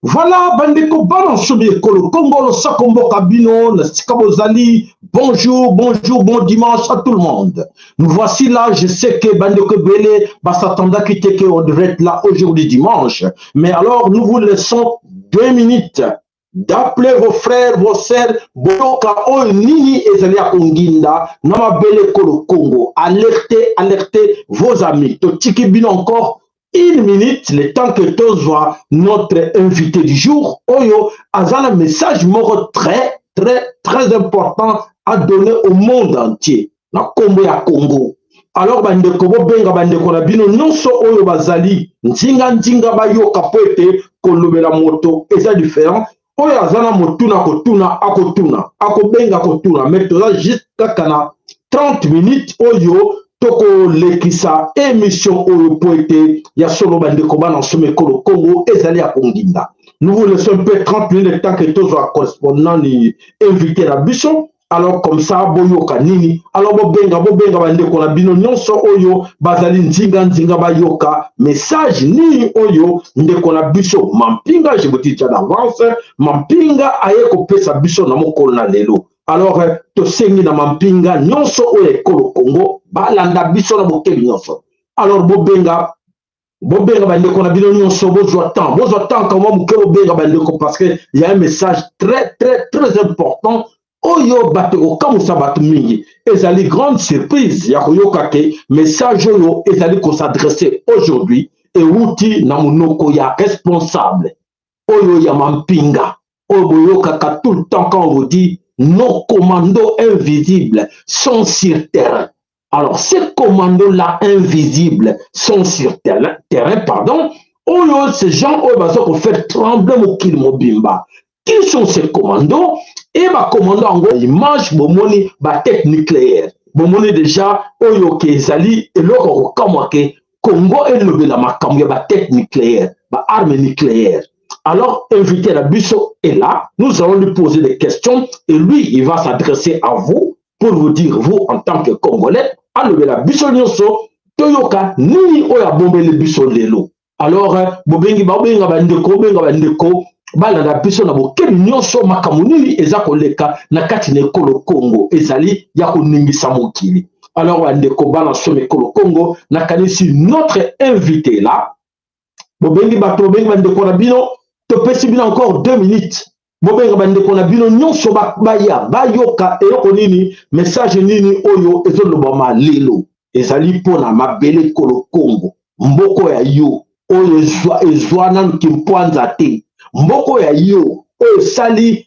Voilà bandeko bana nsomi ekolo Congo losako mboka bino na sika bozali. Bonjour, bonjour, bon dimanche à tout le monde. Nous voici là. Je sais que bandeko ebele basatandaki te que on devrait être là aujourd'hui dimanche, mais alors nous vous laissons 2 minutes d'appeler vos frères, vos sœurs, boyoka oyo nini ezali ya konginda na mabele ekolo Congo. Alertez, alertez vos amis. Totiki bino encore une minute, le temps que tozwa notre invité du jour oyo aza na message moko très très très important à donner au monde entier na nkombo ya Congo. Alors bandeko, bobenga bandeko na bino nyonso oyo bazali nzinga nzinga, bayoka, po ete kolobela moto eza différent. Oyo aza na motuna kotuna, akotuna, akobenga kotuna, mais toza juste kaka na 30 minutes oyo tokolekisa émission oyo, po ete ya solo bandeko bana nsoma ekolo Congo ezali ya konginda. Nous vous laissons un peu 30 minutes, le temps que tozwa correspondant ni invité na biso. Alors comme ça boyoka nini. Alors bobenga, bobenga bandeko na bino nyonso oyo bazali nzinga nzinga, bayoka message nini oyo ndeko na biso Mampinga, je vous dis déjà d'avance, Mampinga aye kopesa biso na mokolo na lelo. Alors tosengi na mampinga nyonso oyo ekolo Congo balanda biso na bokebi nyonso. Alors bobenga, bobenga bandeko na bino nyonso, bozwa temps, bozwa temps kamwa moke, bobenga bandeko, parce que y a un message très très très important oyo bato kokamwisa bato mingi. Ezali grande surprise ya koyoka ke message oyo ezali kos'adresser aujourd'hui ewuti na monoko ya responsable oyo ya mampinga oyo boyokaka tout le temps quand on vous dit: nos commandos invisibles sont sur terrain. Alors ces commandos là invisibles sont sur terrain, terrain pardon, oyo ces gens oyo baza kofaire trembler mokili mobimba. Qui sont ces commandos? E bacommando yango, image bomoni, batête nucléaire bomoni déjà oyo ke ezali eloko kokamwa ke Congo elobela makambo ya batête nucléaire, baarme nucléaire. Alors invité na biso est là, nous allons lui poser des questions et lui, il va s'adresser à vous pour vous dire, vous en tant que Congolais, alobela biso nyonso, toyoka nini oyo abombeli biso lelo. Alors bobengi, babenga bandeko, bobenga bandeko, balanda biso na bokebi nyonso. Makambo nini eza koleka na kati na ekolo Congo ezali ya koningisa mokili. Alors bandeko bana soma ekolo Congo, nakanisi notre invité là. Bobengi bato, bobengi bandeko na bino. Topesi bino encore 2 minutes, bobenga bandeko na bino nyonso, baya bayoka eloko nini, message nini oyo ezolobama lelo. Ezali mpona mabele ekolo Congo, mboko ya yo oyo ezwa, ezwa nanu kimpwanza te, mboko ya yo oyo esali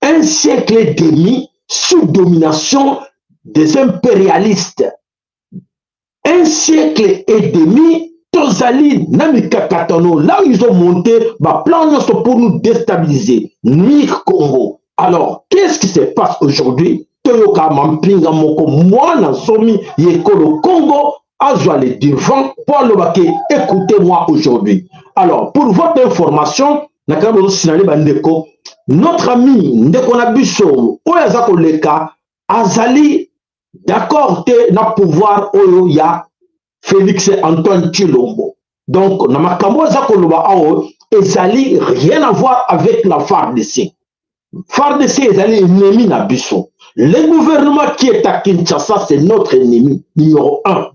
un siècle et demi sous domination des impérialistes. Un siècle et demi tozali na mikakatano. Là où ils ont monté baplan nyonso pour nous déstabiliser, nuire Congo. Alors qu'est-ce qui se passe aujourd'hui? Toyoka mampinga moko mwana nsomi ya ekolo Congo azwa le devant mpo aloba ke écoutez-moi aujourd'hui. Alors pour votre information, nakaka bozosinale bandeko, notre ami, ndeko na biso oyo aza koleka azali d'accord te na pouvoir oyo ya Félix Antoine Tshilombo. Donc na makambo aza koloba awa ezali rien à voir avec la FARDC. FARDC ezali ennemi na biso. Le gouvernement qui est à Kinshasa, c'est notre ennemi numéro 1.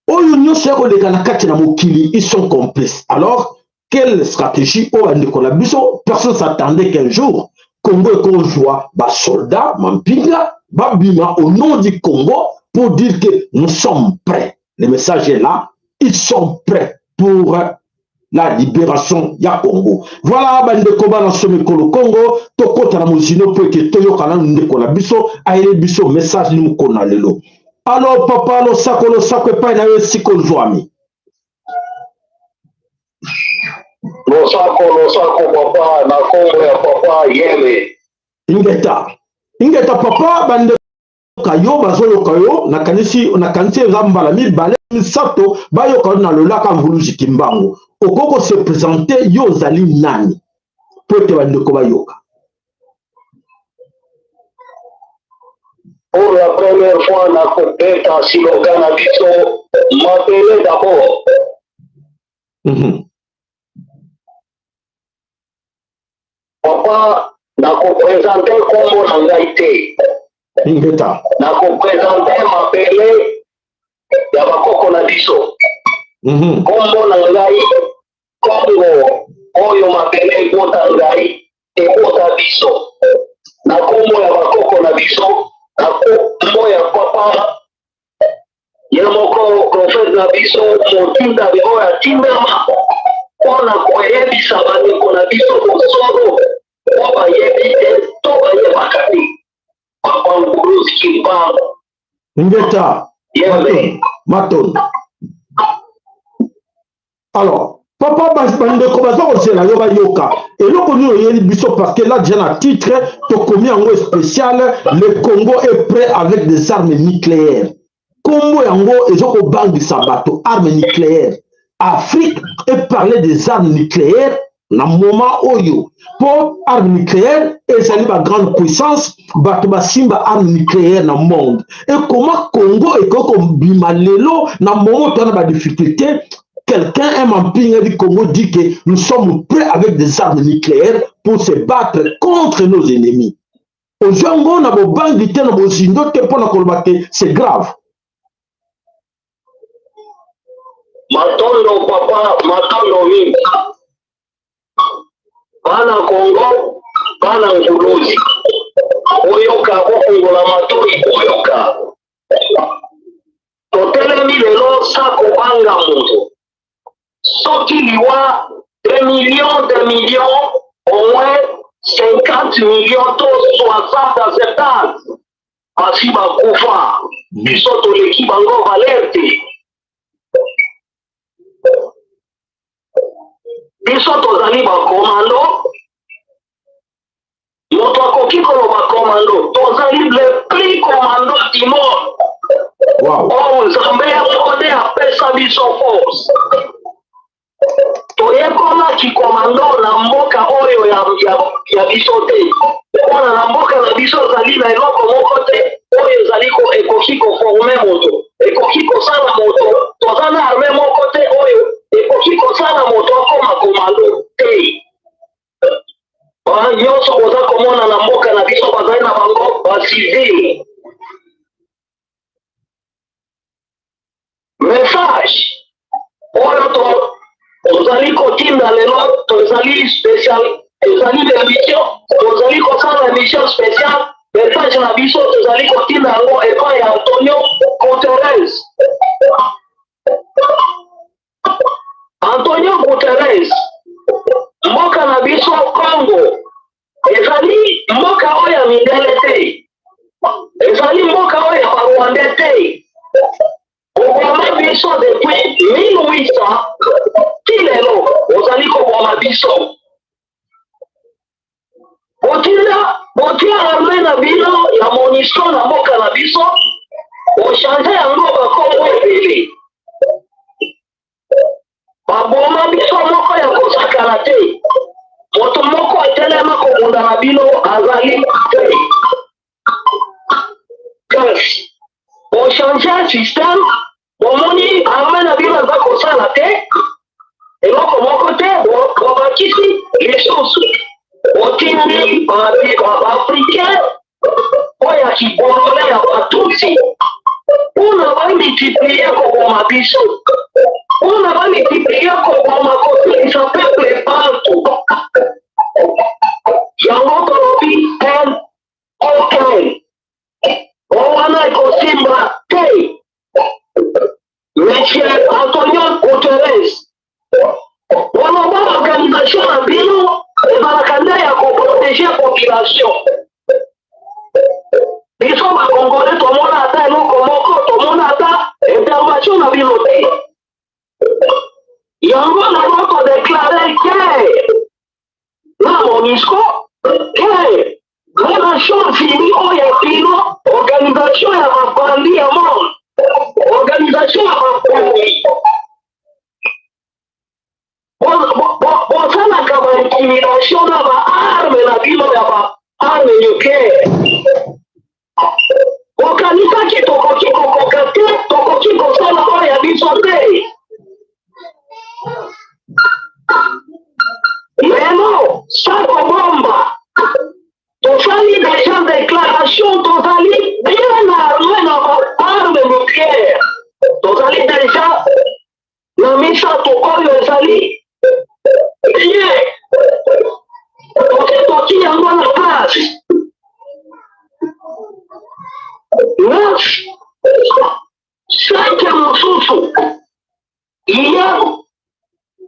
Oyo nyonso ya koleka na kati na mokili, ils sont complices. Alors quelle stratégie oyo bandeko na biso? Personne s'attendait qu'un jour Congo ekozwa basoldat mampinga babima au nom du Congo pour dire que nous sommes prêts. Le message est là, ils sont prêts pour la libération ya Congo. Voilà bandeko bana somi ekolo Congo, tokɔta na mozino mpo ete toyoka nanu ndeko na biso ayeli biso message ni mokolo na lelo. Alors papa, losako, losako epai na yo esika ozwami. Losako, losako papa, na kombo ya papa Yele. Ingeta, ingeta papa, bande. Yo bazoyoka yo, nakanisi eza mbala mibale misato bayoka yo na lolaka Mvuluzi Kimbangu. Okoki kose présenter, yo ozali nani, po ete bandeko bayoka. Pour la première fois nakobeta slogan na biso: mabele d'abord. Papa, nakoprésenter nkombo na ngai te. Ingeta. Nakoprésenter mabele ya bakoko na biso. Nkombo na ngai Kongo, oyo mabele ebota ngai, ebota biso, na nkombo ya bakoko na biso, na nkombo ya papa ye moko, prophète na biso, motinda oyo atindama mpona koyebisa bandeko na biso bosolo po bayebi te to bayebaka te, papa Mvuluzi Kimbangu. Ingeta. Yembe. Matondo. Alors papa, bandeko baza kozela yo, bayoka eloko nini oyeli biso, parce que là déjà na titre tokomi yango spécial: "Le Congo est prêt avec des armes nucléaires". Kombo yango eza kobangisa bato. Armes nucléaires, Afrique eparler des armes nucléaires na moment oyo, mpo arme nucléaire ezali bagrande puissance, bato basimba arme nucléaire na monde. Ekoma Congo ekoki kobima lelo na moment toza na badifficulté, quelqu'un, un mampinga du Congo, dit que nous sommes prêts avec des armes nucléaires pour se battre contre nos ennemis. Ozwi yango na bobangi te, na bozindo te, mpo na koloba te c'est grave. Matondo papa, matondo mingi. Bana Kongo, bana Nkuluzi, boyoka, bofungola matoi, boyoka. Totelemi lelo sa kobanga moto. Soki liwa, des millions, des millions, au moins 50 millions to 60 à 70 basi bakufa, biso toleki bango valeur te. Biso tozali bacommando. Moto akoki koloba commando, tozali le plus commando du monde. Oyo Nzambe moko nde apesa biso force. Toyekolaki commando na mboka oyo ya biso te, mpona na mboka na biso ezali na eloko moko te oyo ezali ekoki koformer moto, ekoki kosala moto. Toza na arme moko te oyo ekoki kosala moto akoma commando te. Nyonso boza komona na mboka na biso, bazali na bango bacivile. Message oyo tozali kotinda lelo, tozali spécial, ezali émission, tozali kosala émission spéciale. Message na biso tozali kotinda yango epai ya Antonio Guterres. Antonio Guterres, mboka na biso Congo ezali mboka oyo ya mindele te, ezali mboka oyo ya barwandais te. Koboma biso depuis 1800 ti lelo, ozali koboma biso. Botinda, botia arme na bino ya MONUSCO na mboka na biso, bochanger yango bakombo ebele. Baboma biso moko ya kosakana te. Moto moko atelema kobunda na bino azali te. Kasi bochanger système, bomoni arme na bino aza kosala te eloko moko te. Bobakisi lisusu, botindi baafricain oyo ya kibolole ya batutsi mpona bamultiplier koboma biso, mpona bamultiplier koboma, kosilisa peuple bantu. Yango tolobi ok, wana ekosimba te. Monsieur Antonio Guterres, oloba organisation na bino ezalaka nde ya koprotéger population. Biso bakongole tomona ata eloko moko, tomona ata intervention na bino te. Yango nango kodéclarer guerre na MONUSCO, guerre na Nations unies oyo ya bino. Organisation ya babandi ya monde, organisation ya bakonzi. Bosalaka ba intimidation na ba arme na bino ya ba arme nucléaire. Bokanisaki tokoki kokoka te, tokoki kosala oyo ya biso te. Lelo sakobomba tosali deja déclaration, tozali bien arme na ba arme nucléaire, tozali deja na misato oyo ezali bien, toki toki yango na place neuf cinq mosusu ya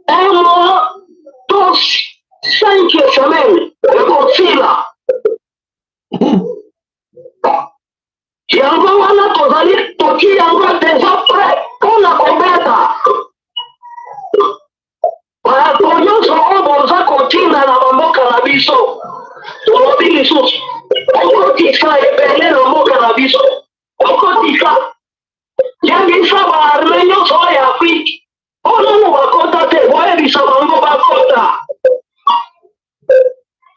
un mois to 5 semaines ekosila. Yango wana tozali toki yango deja prêt mpona kobeta bato nyonso oyo boza kotinda na bamboka na biso. Tolobi lisusu, okotisa ebele na mboka na biso, okotisa yebisa baarme nyonso oyo ya Afrique oyo nanu bakota te, boyebisa bango bakota,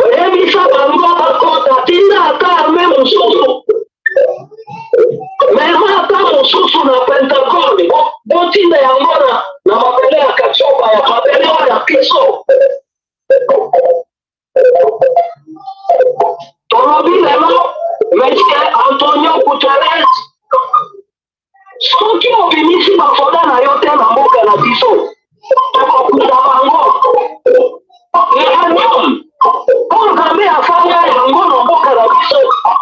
oyebisa bango bakota. Tinda ata arme mosusu, mema ata mosusu na Pentagone, botinda yango na mabele ya Katioba, ya mabele oyo ya biso. Tolobi lelo, monsieur Antonio Guterres, soki obimisi basoda na yo te na mboka na biso, tokokunda bango. Uranium oyo Nzambe asala yango na mboka na biso,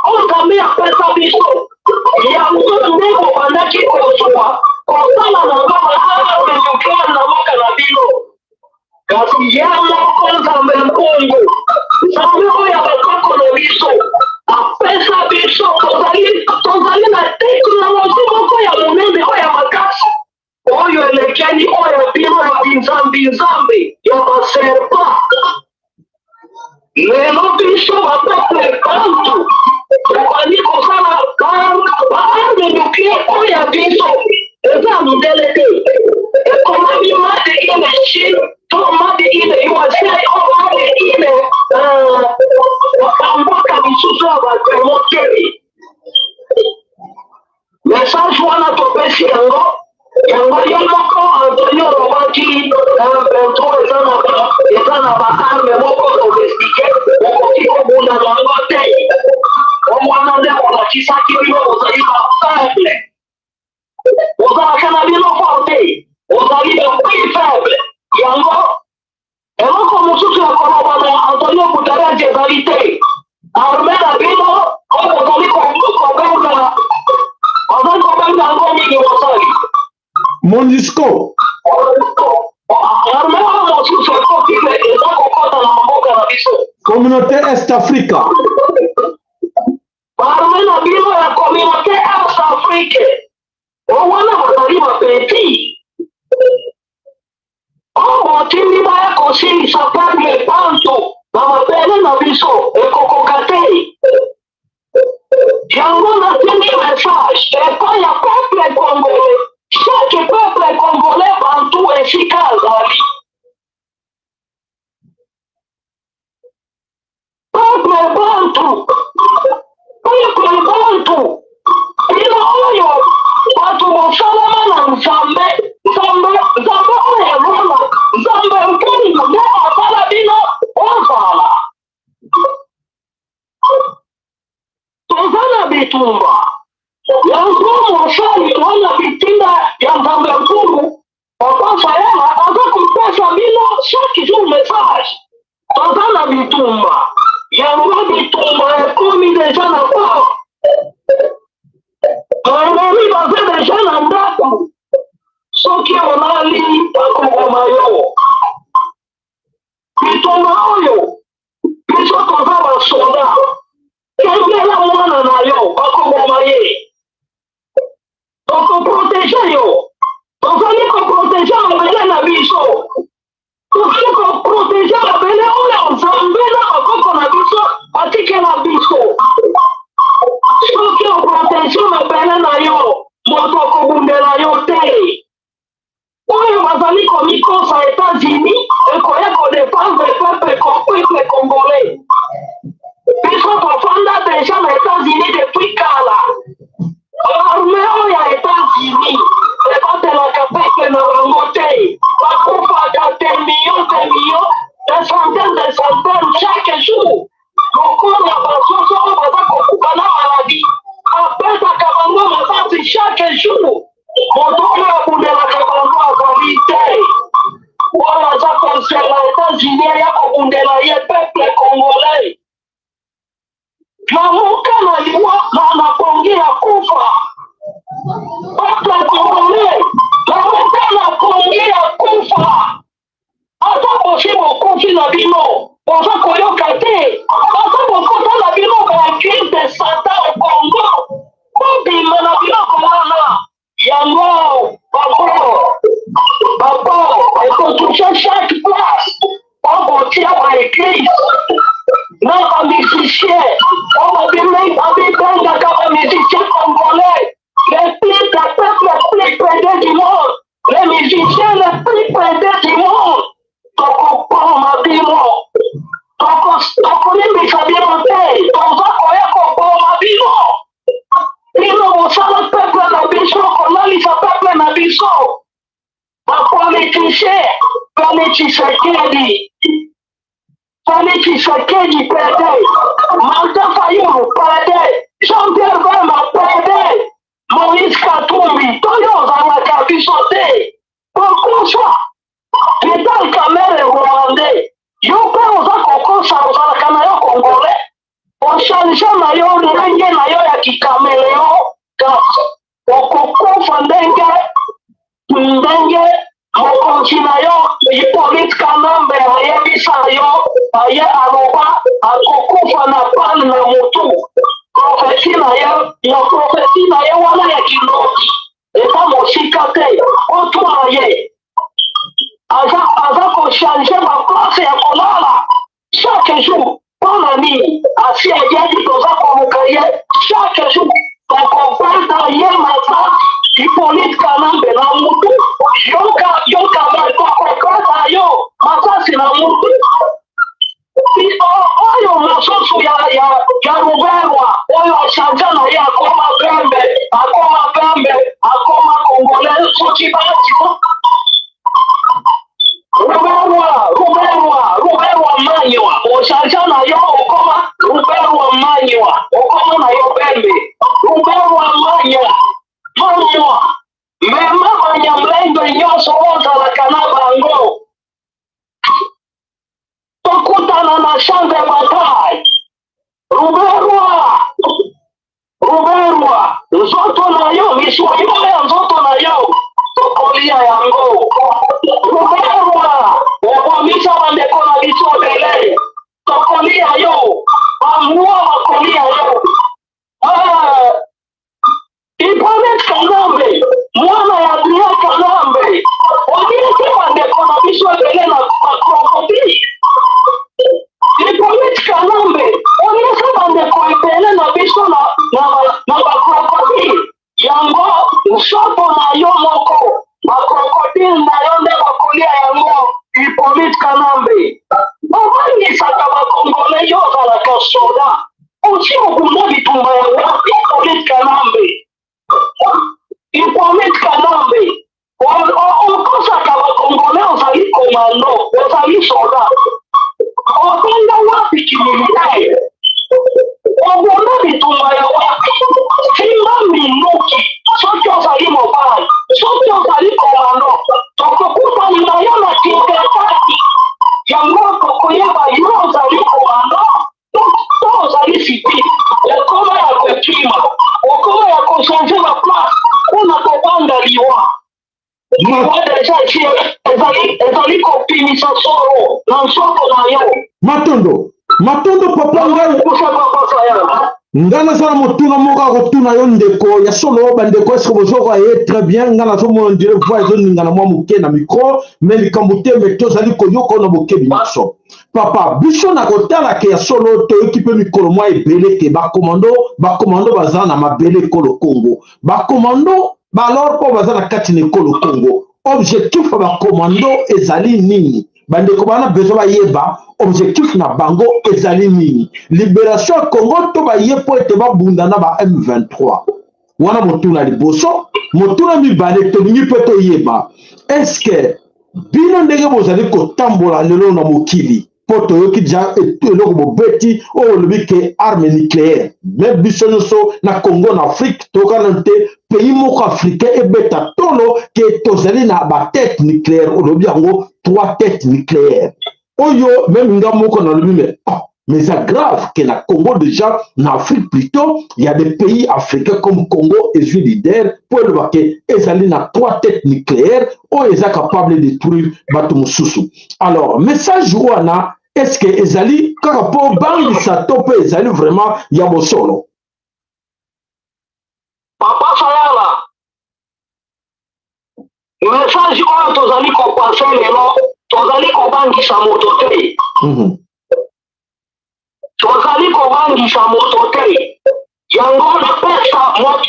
oyo Nzambe apesa biso, yango nde bobandaki kozwa kosala na ngo baarme nucléaire na mboka na bino. Kasi ye moko Nzambe Mpungu, Nzambe oyo ya bakoko na biso, apesa biso, tozali na teknologie moko ya monene, oyo ya makasi, oyo elekeli oyo bino ya binzambi-nzambi ya baserpa. Lelo biso bapeuple bantu tobandi kosala baarme nucléaire oyo ya biso, eza ya mindele te, ekomami made in Chine to made in USA o made in bamboka misusu ya bademo te. Message wana topesi yango. Yango yo moko Antonio olobaki M23 eza na baarme moko domestique, okoki kobunda bango te. Wana nde bolakisaki bino bozali bafaible, bozalaka na bino fort te, bozali baplus faible. Yango eloko mosusu ya koloba na Antonio Guterres ezali te. Arme na bino oyo bozali kobenga, bazali kobenga yango nini, bosali MONUSCO. Arme oyo mosusu ekoki eza kokɔta na mboka na biso. Communauté Est Africa. Baarme na bino ya Communauté Est Afrique o wana bazali bapeti oyo botindi baya kosilisa peuple bantu na mabele na biso, ekokoka te. Yango natindi message epai ya peuple congolais, chaque peuple congolais bantu esika azali. Peuple bantu, peuple bantu, bino oyo bato bosalama na Nzambe, Nzambe, Nzambe oyo alona, Nzambe Mpungu nde asala bino ozala. Toza na bitumba. Yango mosali wana bitinda ya Nzambe Mpungu, Papa Fayala, aza kopesa bino chaque jour message. Toza na bitumba. Yango bitumba ekomi deja na port, bamami baza deja na ndako, soki olali bakoboma yo. Bitumba oyo biso toza basoda, kengela mwana na yo, bakoboma ye. Tokoprotéger yo, tozali koprotéger mabele na biso, tozali koprotéger mabele oyo Nzambe na bakoko na biso batikela biso. Soki oprotéger Komikosa États-Unis ekoya kodéfendre peuple congolais. Biso tofanda déjà na États-Unis depuis kala. Armée oyo ya États-Unis ebatelaka peuple na bango te. Bakufaka te million de million, de centaine de centaine chaque jour, lokola basoso oyo baza kokufa na maladie. Bapesaka bango masasi chaque jour. Moto oyo abundelaka bango azali te. Oyo aza kosela États-Unis aya kobundela ye peuple congolais. Lamuka na liwa na pongi ya kufa. Peuple congolais, lamuka na pongi ya kufa. Ata bosi bokufi na bino, boza koyoka te. Ata bokota na bino baéglise de Satan au Congo, bobima na biloko wana. Yango babo ekotouche chaque place okotia baéglise na bamusicien oyo babibengaka bamusicien congolais, les plus le peuple plus près du monde, les musiciens les plus près du monde. Tokokoma bino, tokolimbisa bino te. Toza koya koboma bino. Bino bosala peuple na biso, kolalisa peuple na biso. Bapoliticien, Félix Tshisekedi, Félix Tshisekedi pede, Martin Fayulu pede, Jean-Pierre Bemba pede, Moïse Katumbi, toyo ozalaka biso te. Kokosa Vital Kamerhe rwandais, yo mpe oza kokosa. Ozalaka na yo congolais, ochange na yo ndenge na yo ya kicaméléon, kasi okokufa ndenge mokonzi na yo Hippolyte Kanambe ayebisa yo. Aye aloba akokufa na balle na motu. Prophétie na ye, ya prophétie na ye wana ya kindoki eza mosika te. Otuna ye, aza kochange baplace ya kolala chaque jour. Mpona nini? Asi ayebi toza koluka ye chaque jour. Tokobeta ye masasi, Hippolyte Kanambe, na mutu. Yoka, yoka, tokobeta yo masasi na mutu. Oyo mosusu ya Ruberwa oyo achange na ye, akoma pembe, akoma pembe, akoma congolais. Soki basi Ruberwa, Ruberwa, Ruberwa manywa, ochange na yo, okoma Ruberwa manywa, okoma na yo pembe. Ruberwa manywa, manywa, mema banyamulenge nyonso ozalaka na bango, tokutana na champ de bataille. Ruberwa, Ruberwa, nzoto na yo, misuni ya nzoto na yo, tokolia yango. Ruberwa, obomisa bandeko na biso ebele, tokolia yo. Bambwa bakolia yo. Ah, Hippolyte Kanambe, mwana ya Adrien Kanambe, obilisi bandeko na biso ebele na bacrocodile. Hippolyte Kanambe, olisi bandeko ebele na biso na bacrocodile. Yango nzoto na yo moko, bacrocodile na yo nde bakolia yango. Hippolyte Kanambe, obangisaka bacongolais. Yo ozalaka soda, osi okunda bitumba ya wapi? Hippolyte Kanambe, Hippolyte Kanambe, okosaka bacongolais. Ozali commando, ozali soda, okenda wapi kimilitaire? Obunda bitumba ya wapi? Simba minduki soki ozali mobali, soki ozali commando. Tokokutana na yo na Kingakati. Yango tokoyeba yo ozali commando to ozali civil. Okoma ya kokima, okoma ya kochange baplace mpona kobanga liwa. Liwa déjà esi ezali kopimisa solo na nzoto na yo. Matondo, matondo papa. Ngai nga naza na motuna moko akotuna yo, ndeko. Ya solo, bandeko, eske bozoka ye très bien? Nga nazomona ndire voix ezoningana mwa moke na micro, mais likambo te, mais tozali koyoka na bokebi nyonso. Papa, biso na kotala ke ya solo, toyoki mpe mikolo mwa ebele ke bacommando baza na mabele ekolo Congo. Bacommando balor mpo baza na kati na ekolo Congo. Objectif ya bacommando ezali nini? Bandeko bana besoin bayeba objectif na bango ezali nini. Liberation ya Congo to baye mpo ete babunda na ba M23? Wana motuna liboso. Motuna mibale, tolingi mpe toyeba, est-ce bino ndenge bozali kotambola lelo na mokili, mpo toyoki deja eloko bobeti oyo olobi ke arme nucléaire, me biso nyonso na Congo, na Afrique, tokana te pays moko africain ebeta tolo ke tozali na batête nucléaire. Olobi yango, trois têtes nucléaire oyo, même nga moko nalobi, mais oh, mais c'est grave que na Congo déjà, na Afrique plutôt, il y a des pays africains comme Congo ezwi leader po eloba ke ezali na trois têtes nucléaires oyo eza capable de détruire bato mosusu. Alors message wana, est ce que ezali kaka mpo bangisa to mpe ezali vraiment ya bosolo? Papa Sayala, message oyo tozali kopasser lelo, tozali kobangisa moto te. Tozali kobangisa moto te. Yango napesa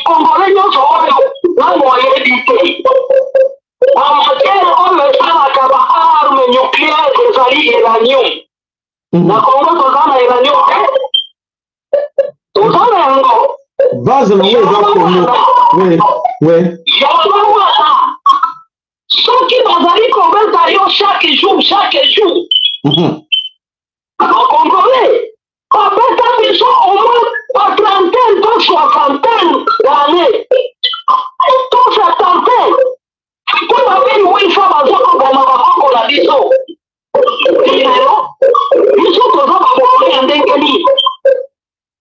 Congolais nyonso oyo nano ayebi te, bamatière oyo esalaka baarme nucléaire ezali uranium. Na Congo toza na uranium te, toza na yango. Base nango eza Congo, oui. Yango wana, soki bazali kobeta yo chaque jour, chaque jour, Bacongolais babeta biso au moins ba trentaine to soixantaine d'année to septantaine, mpo babeli wifa baza koboma bakoko na biso. Lelo biso toza babolole ya ndenge nini?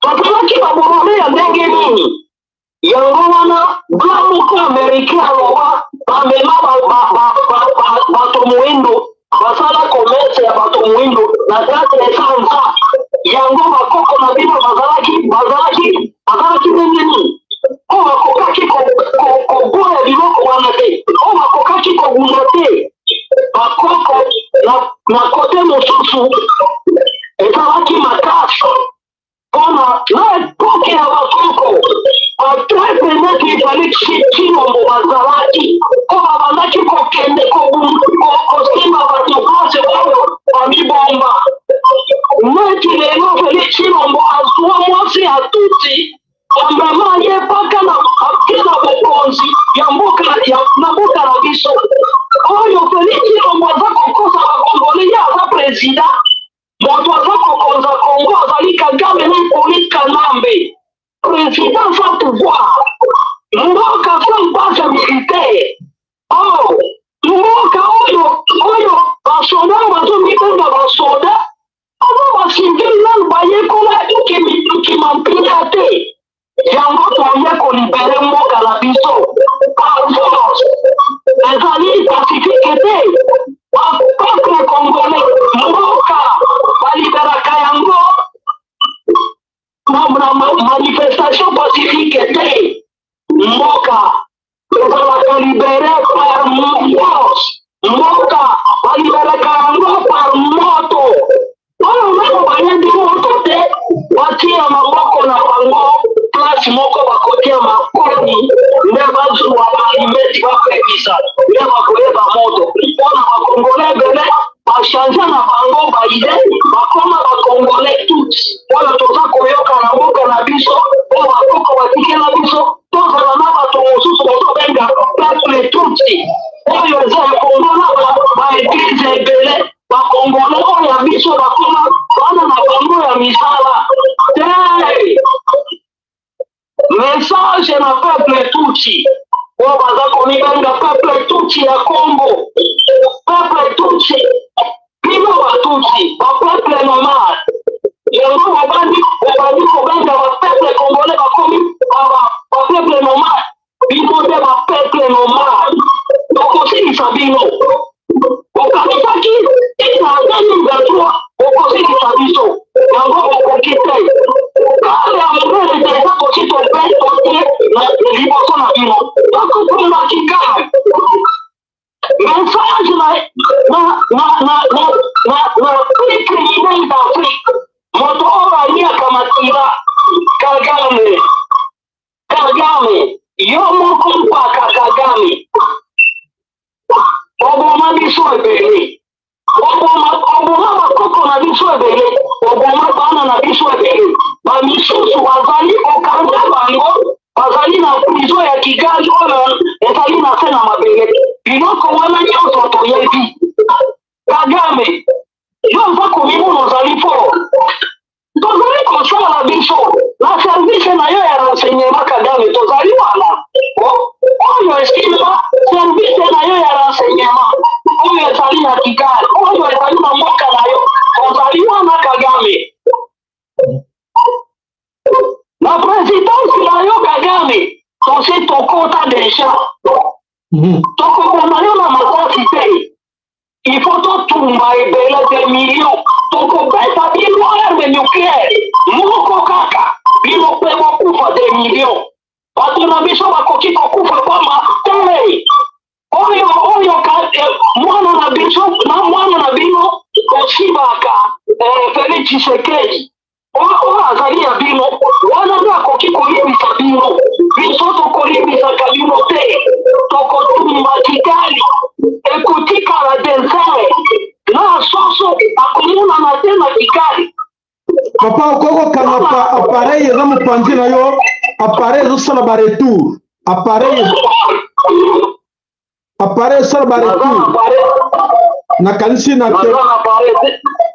Tozalaki babolole ya ndenge nini? Yango wana bla moko américain aloba bamema bato moyindo, basala commerce ya bato moyindo na 400. Yango bakoko na bino bazalaki ndenge nini oyo bakokaki koboya biloko wana te, oyo bakokaki kobunda te? Bakoko na kote mosusu ezalaki makasi mpona na époque ya bakoko, batraîtres neti Félix Tshilombo bazalaki mpo babandaki kokende kosimba bato place oyo bamibomba. Neti lelo Félix Tshilombo azwa mwasi ya Tutsi, amema ye paka na ake na bokonzi ya mboka na mboka na biso oyo. Félix Tshilombo aza kokosa Bakongole, ye aza président. Moto aza kokonza Kongo azali Kagame na Hippolyte Kanambe. Président sans pouvoir, mboka sans base militaire. Oh, mboka oyo basoda bazomibenga basoda, oyo bacivils nanu bayekola kimampinga te. Yango toye kolibérer mboka na biso par force, ezali pacifique te. Bapeuple congolais, mboka baliberaka yango na manifestation pacifique te. Mboka ezalaka libéré par force, mboka baliberaka yango par moto. Oyo nano bayebi moto te, batia maboko na bango place moko, bakotia makoni nde bazwa balimeti, bapekisa nde bakoyeba moto. Mpona Bakongolais ebele bachanger na bango baidées, bakoma Bakongolais tutsi. Oyo toza koyoka na mboka na biso, oyo bakoko batikela biso, tozala na bato mosusu bazobenga peuple tutsi, oyo eza ya Kongo na baéglise ebele. Bakongole oyo ya biso bakoma bana na bango ya misala te. Message na peuple tutsi oyo baza komibenga peuple tutsi ya Congo, peuple tutsi, bino Batutsi, bapeuple nomade, yango bobandi kobenga bapeuple congolais bakomi bapeuple nomade. Bino nde bapeuple nomade, tokosilisa bino. Bokanisaki tina 2023 bokosilisa biso, yango bokoki te. Kale ya monene te eza kosi tope totie na liboso na bino, tokokundaki kaka. Message na plus criminel d'Afrique, moto oyo aliaka makila, Kagame. Kagame, yo moko mpaka Kagame. na biso ebele, bamisusu bazali kokanga bango, bazali na prison ya Kigali oyo ezali na se na mabele. Biloko wana nyonso toyebi. Kagame, yo oza komimona ozali fort, tozali kosala biso na service na yo ya renseignement. Kagame, tozali wana oyo esimba service na yo ya renseignement oyo ezali na Kigali, oyo ezali na mboka na yo. Tozali wana, Kagame, na présidence na yo. Kagame, tosi tokota déjà, tokoboma yo na makasi te. Il faut totumba ebele de millions, tokobeta bino arme nucléaire moko kaka, bino mpe bokufa de millions. Bato na biso bakoki kokufa pamba te. Oyo oyo mwana na biso na mwana na bino kosibaka, Félix Tshisekedi oyo azali ya bino wana nde akoki koyebisa bino. Biso tokolimbisaka bino te. Tokotumba Kigali, ekotikala désert na soso akomonana te na Kigali. Papa, okoki kokanga appareil eza mopanzi na yo? Appareil ezosala baretour, appareil esala baretour.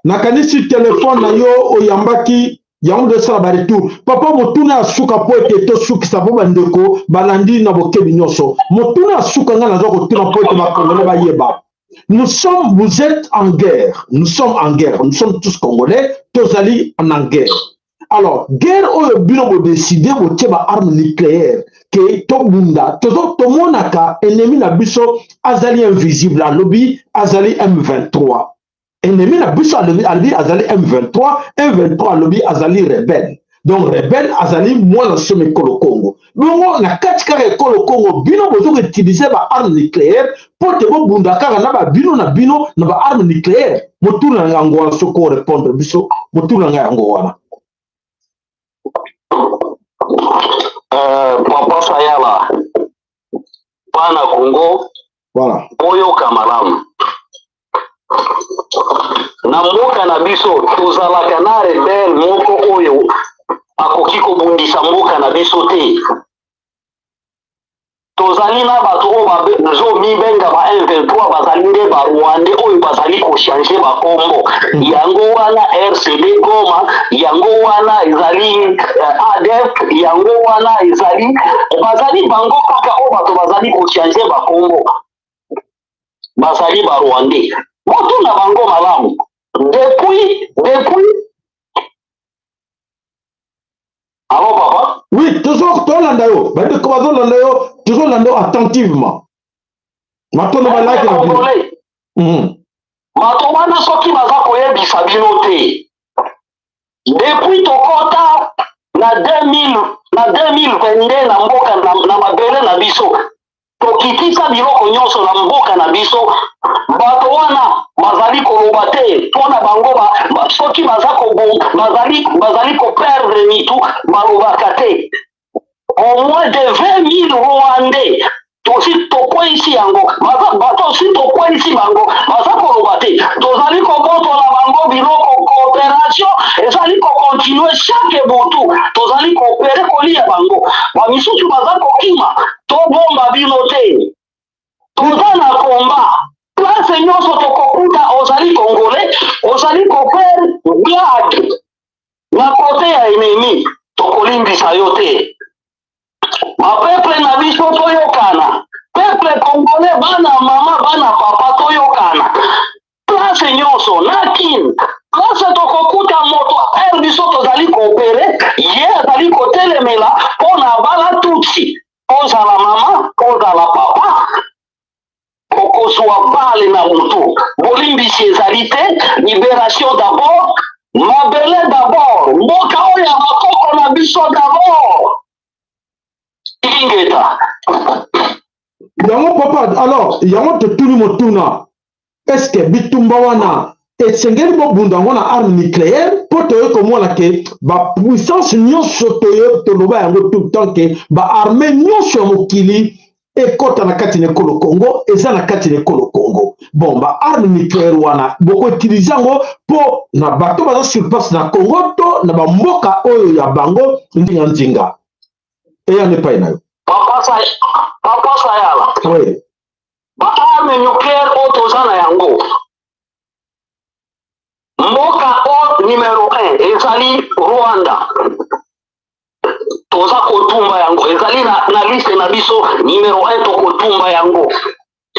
Nakanisi telefone na yo oyambaki yango nde esala baretour. Papa, motuna ya suka mpo ete tosukisa, mpo bandeko balandi na bokebi nyonso. Motuna ya suka ngai naza kotuna mpo ete bakongolais bayeba: nous sommes vous êtes en guerre, nous sommes en guerre, nous sommes tous Congolais, tozali en guerre. Alors guerre oyo bino bodécider botie baarme nucléaire ke tobunda, tozo tomonaka ennemi na biso azali invisible. Alobi azali M23, ennemi na biso alobi azali M23, M23 alobi azali rebelle. Donc rebelle azali mwana somo ekolo Congo. Bongo na kati kaka ekolo Congo, bino bozokoutiliser baarme nucléaire mpo te bobunda kaka na babino na bino na baarme nucléaire. Motuna na yango wana, soki orépondre biso, motuna na ngai yango wana. Papa Sayala, bana Congo, boyoka malamu. Na mboka na biso tozalaka na rebelle moko oyo akoki kobundisa mboka na biso te. Tozali na bato oyo bazomibenga ba M23, bazali nde barwandais oyo bazali kochanger bakombo. Yango wana RCD Goma, yango wana ezali ADF, yango wana ezali, bazali bango kaka oyo bato bazali kochanger bakombo, bazali barwandais. Botuna bango malamu depuis. Alo, papa? Oui, toujours tolanda yo. Bandeko bazolanda yo, tozolanda yo attentivement. Matondo, balaki na bino. Bato wana soki baza koyebisa bino te, depuis tokɔta na 2000, na 2022 na mboka na mabele na biso, tokitisa biloko nyonso na mboka na biso. Bato wana bazali koloba te mpona bango soki baza bazali koperdre mitu, balobaka te. Au moins de 20 000 Rwandais tosi tokweyisi yango, tosi tokweyisi bango, baza koloba te. Tozali kobotola bango biloko, coopération ezali kocontinuer chaque butu, tozali koopérer kolia bango. Bamisusu baza kokima. Tobomba bino te, toza na komba. Place nyonso tokokuta ozali Congolais, ozali kofaire blague na côté ya ennemi, tokolimbisa yo te. Bapeuple na biso, toyokana. Peuple congolais, bana mama, bana papa, toyokana. Place nyonso na Kine, place tokokuta moto ere biso tozali koopérer, ye azali kotelemela mpo na bala tutsi. Ozala mama, ozala papa, okozwa balle na motu. Bolimbisi ezali te. Libération d'abord, mabele d'abord, mboka oyo ya bakoko na biso d'abord. Ingeta. Yango papa, alors yango totuni motuna: est ce que bitumba wana esengeli bobunda yango na arme nucléaire? Mpo toye komona ke bapuissance nyonso, toye toloba yango tout le temps ke baarme nyonso ya mokili. Ekɔta na kati na ekolo Congo, eza na kati na ekolo Congo. Bon, ba arme nucléaire wana bokoutiliser yango mpo na bato baza sur place na Congo to na bamboka oyo ya bango ndinga ndinga eyano epai na yo? Papa Sayala. Oui. Baarme nucléaire oyo toza na yango, mboka o numero 1 ezali Rwanda. Toza kotumba yango, ezali na liste na biso numero 1. Tokotumba yango.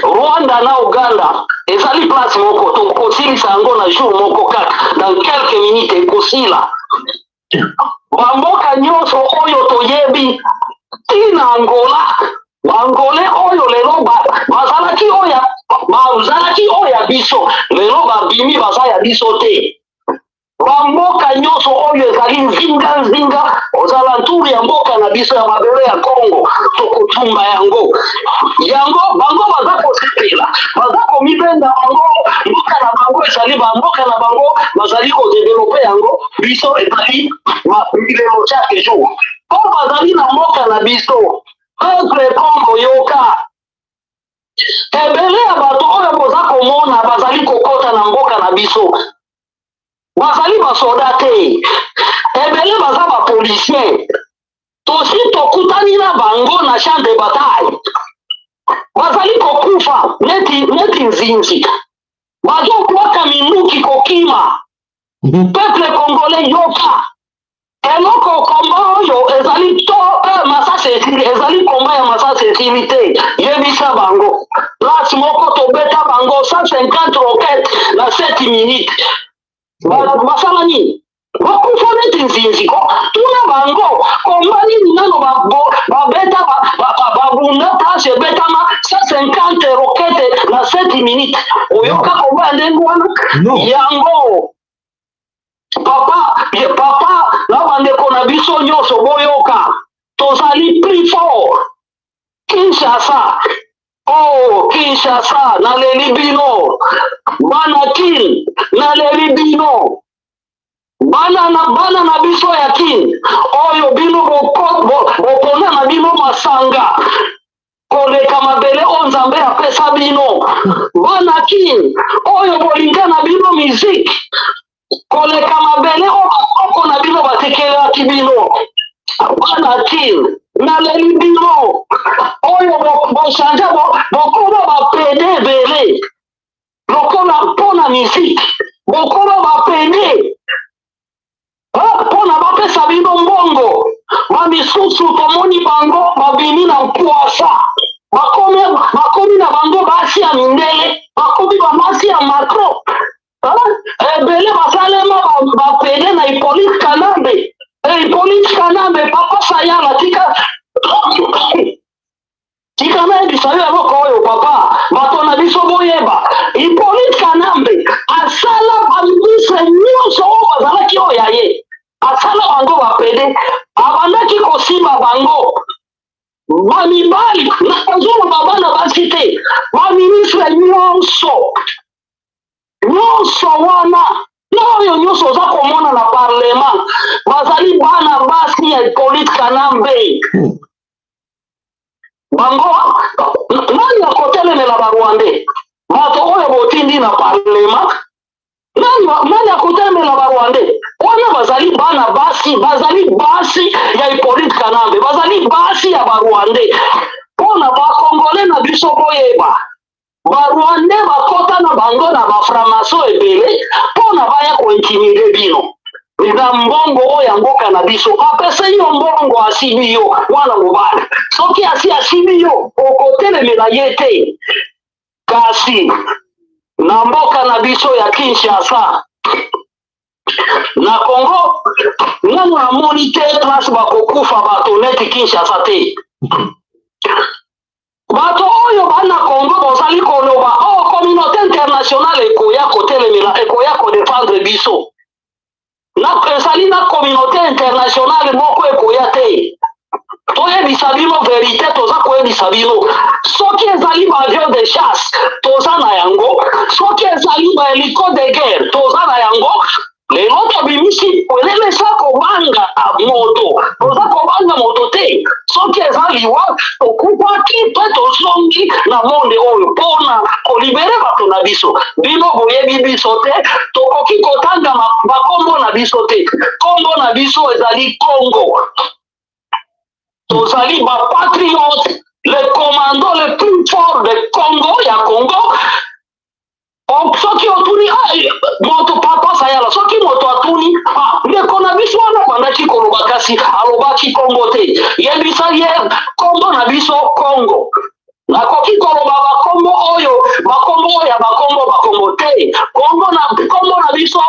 Rwanda na Uganda ezali place moko. Tokosilisa yango na jour moko kaka, dans quelques minutes ekosila. Bamboka nyonso oyo toyebi, ntina Angola, Baangolais oyo lelo bazalaki oyo ya biso, lelo babimi, baza ya biso te. Bamboka nyonso oyo ezali nzinga nzinga, ozala nturu ya mboka na biso ya mabele ya Congo, tokotumba yango. Yango bango baza kosepela, baza komibenda bango. Mboka na bango ezali bamboka na bango, bazali kodévelopper yango. Biso ezali milelo chaque jour mpo bazali na mboka na biso. Peuple Congo, yoka, ebele ya bato oyo boza komona bazali kokɔta na mboka na biso bazali basoda te, ebele baza bapolicier. Tosi tokutani na bango na champ de bataille, bazali kokufa neti nzinzi, bazobwaka minduki kokima. Peuple congolais, yoka eloko. Komba oyo ezali to masasi esili, ezali komba ya masasi esili te. Yebisa bango, place moko tobeta bango 150 roquette na 7 minutes, basala nini? Bakufa neti nzinzi. Tuna bango komba nini nano babeta, babunda place ebetama 150 roquette na 7 minutes. Oyoka komba ya ndenge wana? Yango papa, papa na bandeko na biso nyonso, boyoka, tozali plus fort. Kinshasa, oh Kinshasa, naleli bino. Bana Kin, naleli bino. Bana na biso ya Kin oyo bino bopona na bino masanga koleka mabele oyo Nzambe apesa bino. Bana Kin oyo bolinga na bino miziki koleka mabele oyo bakoko na bino batikelaki bino. Bana Kin, naleli bino oyo bochanger, bokoma bapédé ebele lokola mpona miziki, bokoma bapédé mpona bapesa bino mbongo. Bamisusu tomoni bango babimi na mpwasa, bakomi na bango basi ya mindele, bakomi bamasi ya Macron. Ebele basalema bapédé na Hippolyte Kanambe. Hippolyte Kanambe, papa Sayala, tika, tika nayebisa yo eloko oyo. Papa, bato na biso boyeba, Hippolyte Kanambe asala baministre nyonso oyo bazalaki oyo ya ye, asala bango bapédé. Abandaki kosimba bango bamibali, nazoloba bana basi te. Baministre nyonso nyonso wana na oyo nyonso oza komona na parlement bazali bana basi ya Hippolyte Kanambe. Bango nani akotelemela Barwandais? Bato oyo botindi na parlement, nani akotelemela Barwandais wana? Bazali bana basi, bazali basi ya Hippolyte Kanambe, bazali basi ya Barwandais. Mpo na Bakongolais na biso, boyeba, Barwandais bakɔta na bango na bafranc-maçon ebele mpo na baya kointimider bino. Eza mbongo oyo ya mboka na biso. Apesa yo mbongo, asibi yo mwana mobali. Soki asi asibi yo, okotelemela ye te. Kasi na mboka na biso ya Kinshasa, na Congo, nano namoni te place bakokufa bato neti Kinshasa te. Bato oyo bana Congo bozali koloba o oh, communauté internationale ekoya kotelemela, ekoya kodéfendre biso na, ezali na communauté internationale moko ekoya te. Toyebisa bino vérité, toza koyebisa bino, soki ezali baavion de chasse, toza na yango. Soki ezali bahélico de guerre, toza na yango. Lelo tobimisi polele, eza kobanga moto, toza kobanga moto te. Soki Soki eza liwa, tokufaki mpe tozongi na monde oyo mpona kolibere bato na biso. Bino boyebi biso te, tokoki kotanga bakombo na biso te. Kombo na biso ezali Kongo. Tozali bapatriote, le commando le plus fort de Congo, ya Congo. Soki otuni, ah, moto papa Sayala, soki moto atuni, ah, ndeko na biso wana abandaki koloba kasi alobaki Kongo te, yebisa ye kombo na biso Kongo. Nakoki koloba bakombo oyo, bakombo oyo ya bakombo, bakombo te. Kombo na, kombo na biso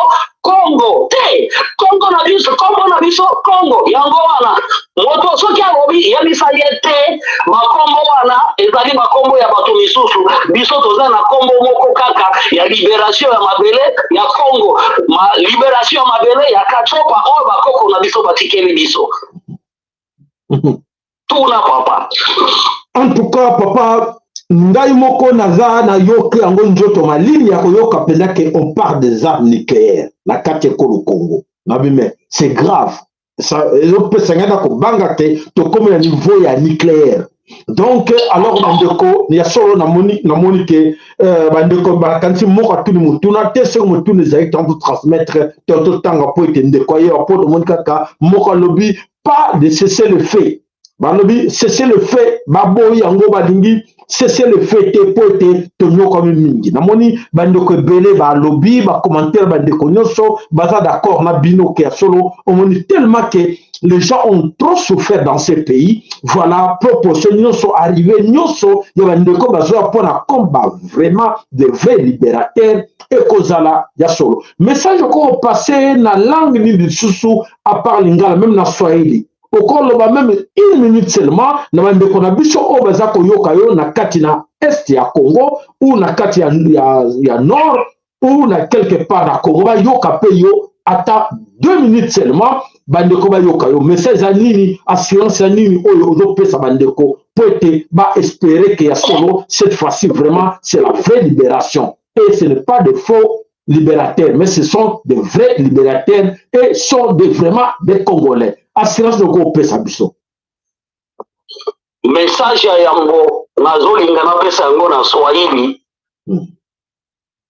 Kongo te, kombo na biso, kombo na biso Kongo. Yango wana moto soki alobi, yebisa ye te bakombo wana ezali bakombo ya bato misusu. Biso toza na kombo moko kaka ya liberation ya mabele ya Kongo, ma liberation ya mabele ya Katsopa oyo bakoko na biso batikeli biso. Tuna papa. En tout cas papa, ngai moko naza nayoki yango nzoto malili ya koyoka mpenza ke on parle des armes nucléaires na kati ekolo Congo. Nabi mais c'est grave, ezopesa ngai na kobanga te tokomi na niveau ya nucléaire. Donc alors bandeko ya solo, namoni ke bandeko bakanisi moko atuni motuna te. Soki motuna ezali, tango transmettre to totanga po ete ndeko ayeba, po tomoni kaka moko alobi pas de cesser le fait. Balobi cesser le fait, baboyi yango, balingi cesser le fait te po ete tonyokami mingi. Namoni bandeko ebele balobi bacommentaire, bandeko nyonso baza d'accord na bino ke ya solo, omoni tellement ke les gens ont trop souffert dans ces pays. Voilà, proposition nyonso arrivé nyonso ya bandeko bazwa mpona comme ba vraiment de vrais libérateurs ekozala ya solo. Message okopase na langue nini lisusu à part lingala, même na swahili okoloba même une minute seulement na bandeko na biso oyo baza koyoka yo na kati na est ya Congo ou na kati ya nord ou na quelque part na Congo, bayoka mpe yo ata 2 minutes seulement, bandeko bayoka yo. Message ya nini, assurance ya nini oyo ozopesa bandeko po ete baespérer ke ya solo, cette fois-ci vraiment c'est la vraie libération et ce n'est pas de faux libérateurs, mais ce sont de vrais libérateurs et sont de vraiment des Congolais? Assurance noko opesa biso. Message ya yango nazolinga napesa yango na swahili.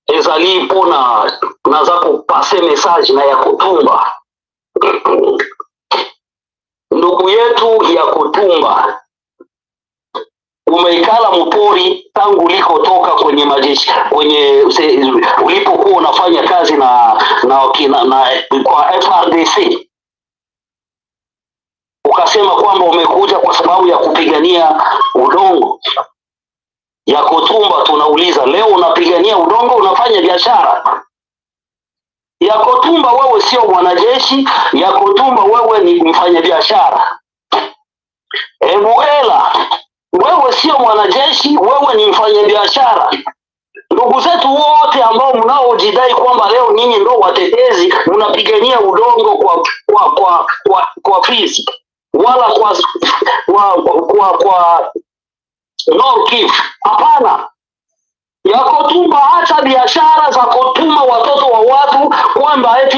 Ezali mpona naza kopase message na ya kotumba, ndugu yetu ya Kotumba. Umeikala mpori tangu ulikotoka kwenye majeshi, kwenye ulipokuwa unafanya kazi na kwa FRDC, ukasema kwamba umekuja kwa sababu ya kupigania udongo ya Kotumba. Tunauliza, leo unapigania udongo, unafanya biashara ya Kotumba? Wewe sio mwanajeshi ya Kotumba, wewe ni mfanyabiashara. Ebuela, wewe sio mwanajeshi, wewe ni mfanyabiashara. Ndugu zetu wote ambao mnaojidai kwamba leo nyinyi ndio watetezi, mnapigania udongo kwa Fizi wala kwa Nord Kivu, hapana. Yakotumba, acha biashara za kutuma watoto wa watu kwamba eti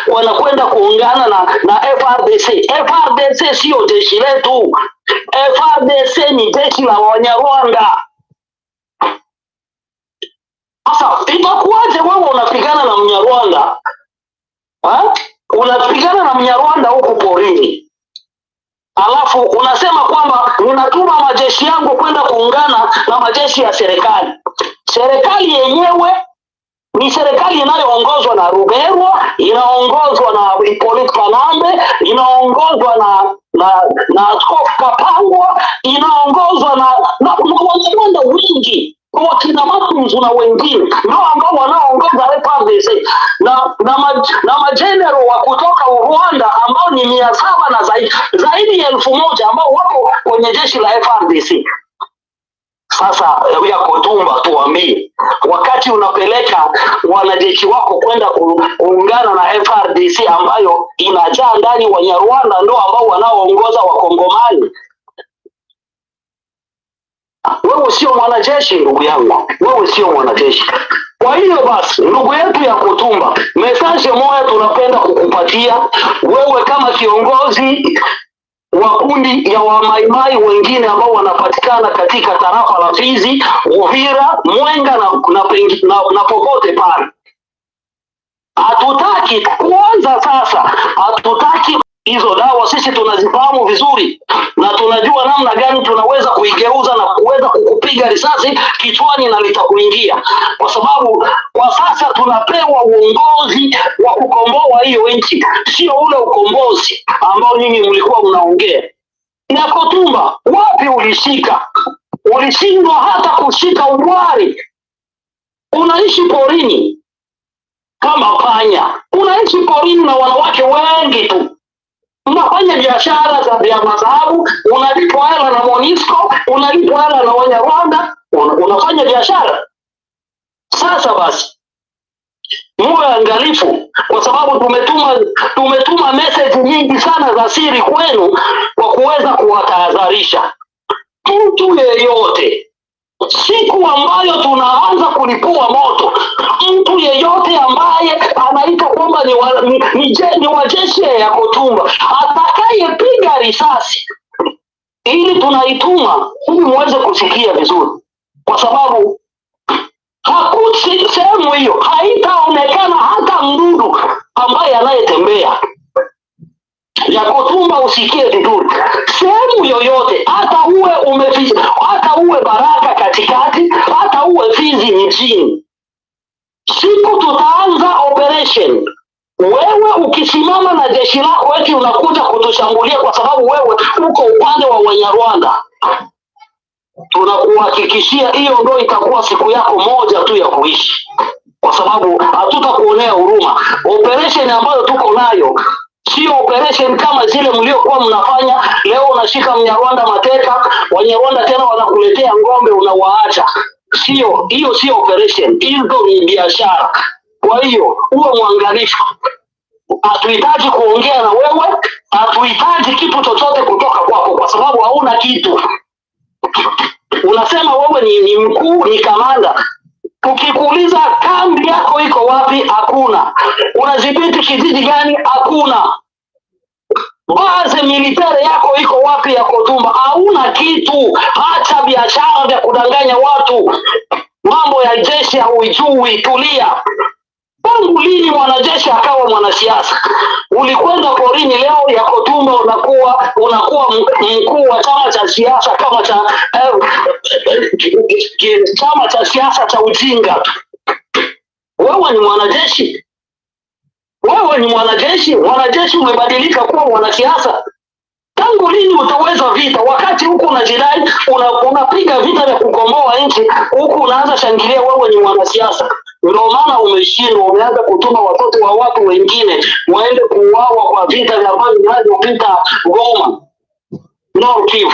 wanakwenda kuungana na FRDC. FRDC sio jeshi letu. FRDC ni jeshi la Wanyarwanda. Sasa itakuwaje wewe unapigana na Mnyarwanda, ha? Unapigana na Mnyarwanda huku porini, alafu unasema kwamba ninatuma majeshi yangu kwenda kuungana na majeshi ya serikali. Serikali yenyewe ni serikali inayoongozwa na Ruberwa, inaongozwa na Hippolyte Kanambe, inaongozwa na Askofu Kapangwa, inaongozwa na Wanyarwanda wingi, wakina Matunzu na wengine ndio ambao wanaoongoza FARDC na majenerali wa kutoka Rwanda ambao ni 700 na zaidi ya 1000 ambao wako kwenye jeshi la FARDC. Sasa ya Kotumba, tuambie, wakati unapeleka wanajeshi wako kwenda kuungana na FRDC ambayo inajaa ndani Wanyarwanda ndo ambao wanaoongoza Wakongomani, wewe sio mwanajeshi ndugu yangu, wewe sio mwanajeshi. Kwa hiyo basi, ndugu yetu ya Kotumba, message moja tunapenda kukupatia wewe kama kiongozi. wa kundi ya Wamaimai wengine ambao wanapatikana katika tarafa la Fizi, Uvira, Mwenga na popote pale. Hatutaki kwanza, sasa hatutaki hizo dawa, sisi tunazifahamu vizuri na tunajua namna gani tunaweza kuigeuza na kuweza kukupiga risasi kichwani na litakuingia, kwa sababu kwa sasa tunapewa uongozi wa kukomboa hiyo nchi, sio ule ukombozi ambao nyinyi mlikuwa mnaongea. Yakotumba, wapi ulishika? Ulishindwa hata kushika ubwari, unaishi porini kama panya, unaishi porini na wanawake wengi tu unafanya biashara za vya madhahabu, unalipwa hela na MONUSCO, unalipwa hela na Wanyarwanda, unafanya biashara. Sasa basi muwe angalifu, kwa sababu tumetuma message nyingi sana za siri kwenu kwa kuweza kuwatahadharisha. Mtu yeyote siku ambayo tunaanza kulipua moto, mtu yeyote ambaye anaitwa kwamba ni, wa, ni, ni, je, ni wajeshi ya Kotumba atakayepiga risasi, ili tunaituma ili muweze kusikia vizuri, kwa sababu hakusi sehemu hiyo haitaonekana hata mdudu ambaye anayetembea ya Kotumba, usikie vizuri, sehemu yoyote, hata uwe umefi, hata uwe Baraka katikati, hata uwe Fizi mjini, siku tutaanza operation, wewe ukisimama na jeshi lako eti unakuja kutushambulia kwa sababu wewe uko upande wa Wanyarwanda, tunakuhakikishia hiyo ndo itakuwa siku yako moja tu ya kuishi, kwa sababu hatutakuonea huruma. Operation ambayo tuko nayo sio operation kama zile mliokuwa mnafanya. Leo unashika Mnyarwanda mateka, Wanyarwanda tena wanakuletea ng'ombe unawaacha. Sio hiyo, sio operation, hizo ni biashara. Kwa hiyo uwe mwangalifu. Hatuhitaji kuongea na wewe, hatuhitaji kitu chochote kutoka kwako, kwa sababu hauna kitu. Unasema wewe ni mkuu, ni kamanda. Tukikuuliza kambi yako iko wapi? Hakuna. Unadhibiti kijiji gani? Hakuna. Base militaire yako iko wapi ya Kotumba? Hauna kitu. Acha biashara vya kudanganya watu. Mambo ya jeshi hauijui. Tulia. Tangu lini mwanajeshi akawa mwanasiasa? Ulikwenda porini, leo ya Kotumba unakuwa mkuu wa chama cha siasa kama cha chama cha siasa cha ujinga. Wewe ni mwanajeshi, wewe ni mwanajeshi. Mwanajeshi umebadilika kuwa mwanasiasa. Tangu lini utaweza vita wakati huku unajidai unapiga vita vya kukomboa nchi, huku unaanza shangilia wewe ni mwanasiasa? Ndio maana umeshindwa, umeanza kutuma watoto wa watu wengine waende kuuawa kwa vita vya ambavyo vinavyopita Goma, Nord Kivu.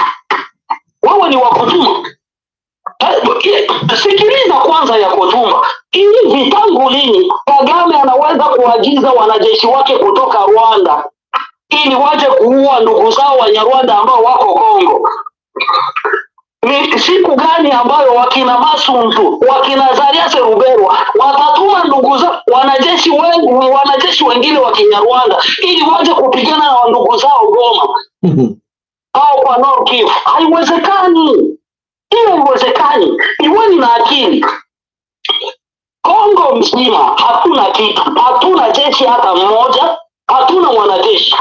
Wewe ni wa kutuma. Sikiliza kwanza ya Kotumba. Hivi tangu lini Kagame anaweza kuagiza wanajeshi wake kutoka Rwanda ili waje kuua ndugu zao Wanyarwanda ambao wako Kongo? Ni siku gani ambayo wakina Masunzu, wakina Zarias Ruberwa watatuma ndugu zao wanajeshi wengi, wanajeshi wengine wa Kinyarwanda ili waje kupigana na ndugu zao Goma au kwa Nord Kivu? Haiwezekani, hiyo haiwezekani. Iweni na akili. Kongo mzima hatuna kitu, hatuna jeshi hata mmoja, hatuna mwanajeshi.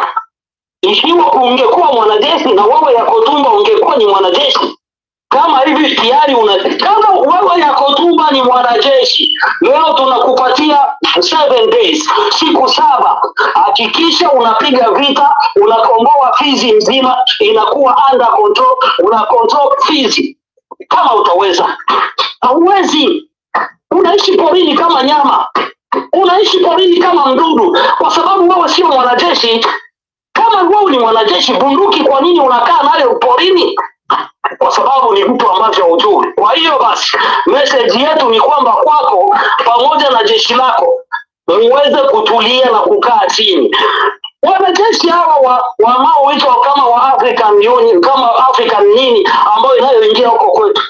Ikiwa ungekuwa mwanajeshi na wewe Yakotumba ungekuwa ni mwanajeshi kama hivi tayari una, kama wewe Yakotumba ni mwanajeshi leo tunakupatia 7 days, siku 7. Hakikisha unapiga vita, unakomboa Fizi nzima, inakuwa under control, una control Fizi kama utaweza. Hauwezi, unaishi porini kama nyama, unaishi porini kama mdudu, kwa sababu wewe sio mwanajeshi. Kama wewe ni mwanajeshi, bunduki kwa nini unakaa nayo porini? Kwa sababu ni mtu ambavyo hujui. Kwa hiyo basi, message yetu ni kwamba kwako pamoja na jeshi lako muweze kutulia na kukaa chini. Wanajeshi hawa wanaoitwa kama wa African Union, kama African nini ambayo inayoingia huko kwetu,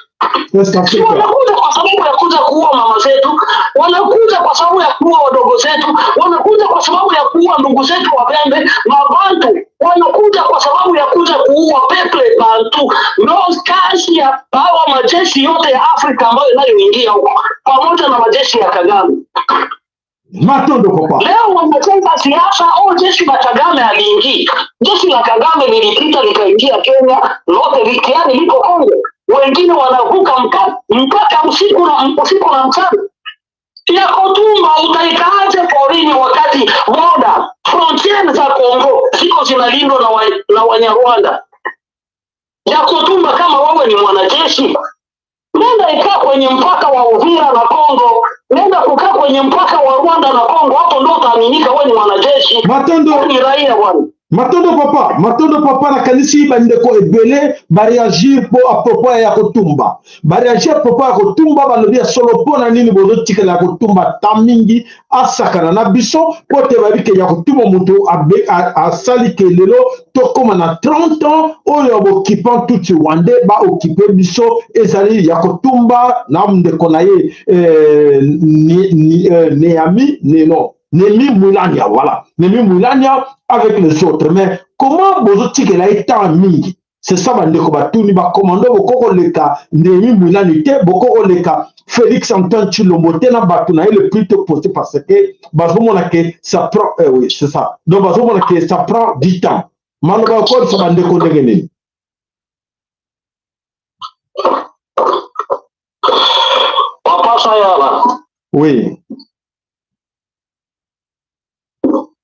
wanakuja kwa sababu ya kuja kuua mama zetu, wanakuja kwa sababu ya kuua wadogo zetu, wanakuja kwa sababu ya kuua ndugu zetu Wabembe. Mabantu wanakuja kwa sababu ya kuja kuua peuple Bantu. Ndo kazi ya hawa majeshi yote ya Afrika ambayo inayoingia huko pamoja na majeshi ya Kagame. Matondo, papa. Leo wanacheza siasa. Oh, jeshi la Kagame aliingia. Jeshi la Kagame lilipita likaingia Kenya, lote likiani liko Kongo. Wengine wanavuka mpaka usiku na mchana. Yakotumba utaikaaje porini wakati border frontière za Kongo ziko zinalindwa na Wanyarwanda? Yakotumba, kama wewe ni mwanajeshi, nenda ikaa kwenye mpaka wa Uvira na Kongo, nenda kukaa kwenye mpaka wa Rwanda na Kongo, hapo ndo utaaminika wewe ni mwanajeshi. Matondo. Wewe ni raia, bwana. Matondo, papa. Matondo, papa. Nakanisi bandeko ebele baréagir mpo à propos ya Kotumba, baréagir à propos ya Kotumba. Balobi ya solo, mpo na nini bozotikala ya Kotumba ta mingi asakana na biso? Mpo te bayebi ke ya Kotumba moto asali ke lelo tokóma na 30 ans oyo ya boccupant tutsi rwandais baoccuper biso. Ezali ya Kotumba na ndeko na ye eh, Néami Neno Néhémie Mwilanya, voilà, Néhémie Mwilanya avec les autres. Mais comment bozotikela ye temps mingi? C'est ça bandeko batuni. Bakomando bokokoleka Néhémie Mwilanya te, bokokoleka Félix Antoine Tshilombo te na bato na ye le plus tôt possible, parce que bazomona ke ça prend, oui, c'est ça. Donc bazomona ke ça prend du temps. Maloba okolisa bandeko ndenge nini? Papa Sayala. Oui.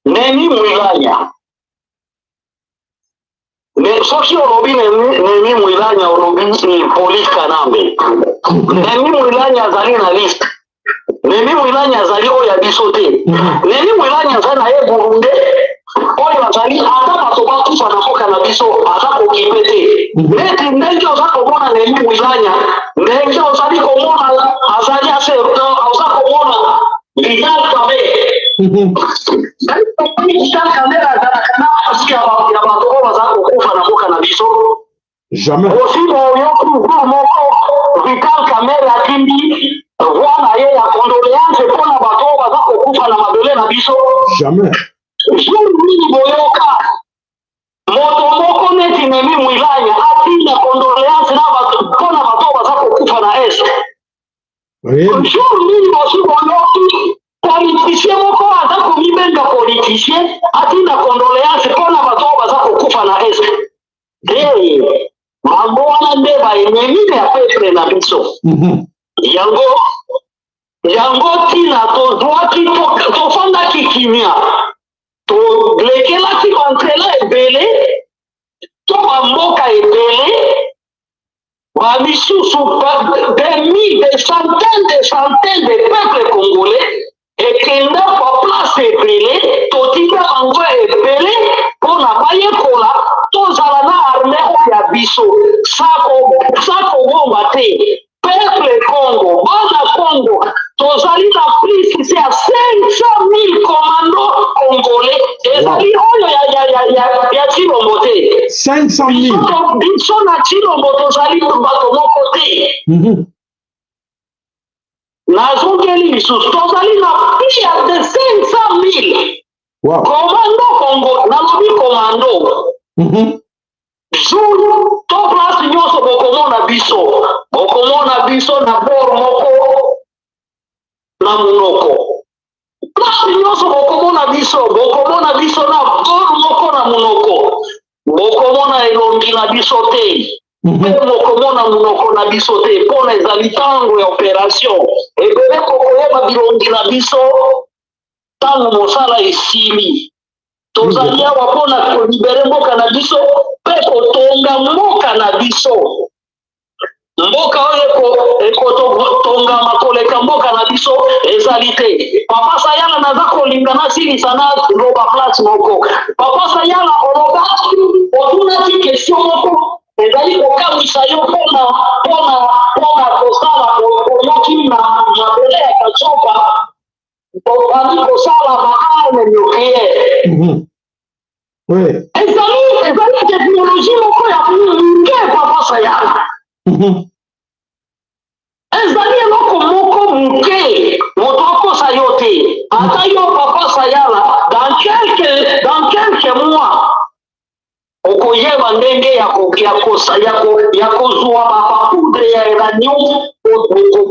Néhémie Mwilanya. Ne, soki olobi Néhémie Mwilanya, olobi Hippolyte Kanambe. Néhémie Mwilanya azali na liste. Néhémie Mwilanya azali oyo ya biso te. Néhémie Mwilanya aza na ye Burundais oyo azali, ata bato bakufa na mboka na biso, aza kokipe te. Neti ndenge oza komona Néhémie Mwilanya, ndenge ozali komona azali ase, oza komona Vital Kamerhe. Vital Kamerhe azalaka na pasi ya bato oyo baza kokufa na mboka na biso? Jamais. Osi boyoki jour moko Vital Kamerhe atindi voix na ye ya condoléance mpona bato oyo baza kokufa na mabele na biso? Jamais. Jour nini boyoka moto moko neti Néhémie Mwilanya atinda condoléance na bato mpona bato oyo baza kokufa na Est? Jour nini bosi boyoki politicien moko aza komibenga politicien atinda condoléance mpona bato oyo baza kokufa na Est? Te, bango wana nde baennemis ya peuple na biso. Yango ntina tozwaki, tofandaki kimia, tolekelaki banzela ebele to bamboka ebele bamisusu, des mille, des centaines, des centaines de peuple congolais ekenda baplace ebele, totinda bango ebele mpona bayekola, tozala na armée oyo ya biso sa kobomba te. Peuple Congo, bana Congo, tozali na plus ya 500 000 commando congolais. Ezali oyo ya Tshilombo te. 500 000. Biso na Tshilombo tozali bato moko te. Nazongeli lisusu, tozali na plus ya de 500 000 commando Congo. Nalobi commando. Jour to place nyonso bokomona biso, bokomona biso na bord moko na monoko. Place nyonso bokomona biso, bokomona biso na bord moko na monoko. Bokomona elongi na biso te mpe bokomona monoko na biso te, mpona ezali ntango ya opération. Ebele kokoyeba bilongi na biso ntango mosala esili. Tozali awa mpona kolibérer mboka na biso mpe kotonga mboka na biso. Mboka oyo ekotongama koleka mboka na biso ezali te. Papa Sayala, naza kolinga nasilisa na loba place moko. Papa Sayala, olobaki, otunaki question moko ezali kokamwisa yo mpona kosala, oyoki na mabele ya Katsopa bobandi kosala baarmes nucléaire. Ezali technologie moko ya moke, papa Sayala. Ezali eloko moko moke, moto akosa yo te. ya kozwa bapoudre ya uranium,